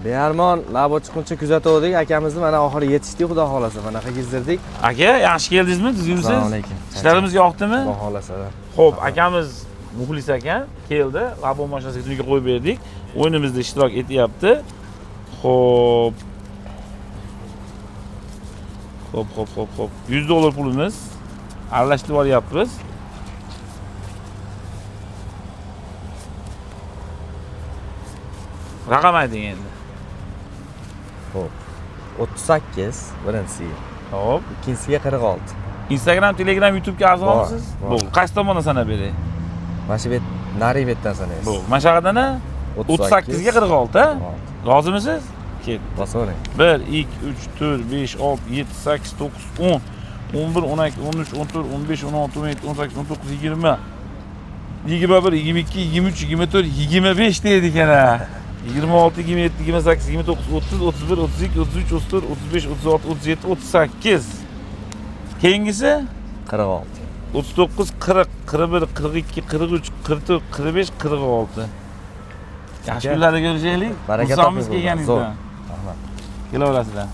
Bearmon labo chiqquncha kuzatuvdik akamizni, mana oxiri yetishdik, xudo xolasa, mana qilgizdirdik. Aka, yaxshi keldingizmi? Tuzukmisiz? Assalomu alaykum. Ishlarimiz yoqdimi? Xudo xolasa. Xo'p, akamiz muxlis ekan, keldi. Labo mashinasiga tunga qo'yib berdik. O'yinimizda ishtirok etyapti. Xo'p. Xo'p. $100 pulimiz. Aralashtirib olyapmiz. Raqam ayting endi. Xo'p. 38 birinchisiga. Xo'p. Ikkinchisiga 46. Instagram, Telegram, YouTube'ga a'zomisiz? Bor. Bo'ldi. Qaysi tomondan sanab beray? Mana shu bet, nari betdan sanaysiz. Bo'ldi. Mana shu yoqdan 38 ga 46, ha? Rozimisiz? Ketdi. Bosavering. 1 2 3 4 5 6 7 8 9 10 11 12 13 14 15 16 17 18 19 20 21 22 23 24 25 deydi ekan ha. 26 27 28 29 30 31 32 33 34 35 36 37 38. Keyingisi 46. 39 40 41 42 43 44 45 46. Yaxshi kunlarda ko'rishaylik. Baraka Xursandmiz toping. kelganingizdan. Rahmat. Kelaverasizlar.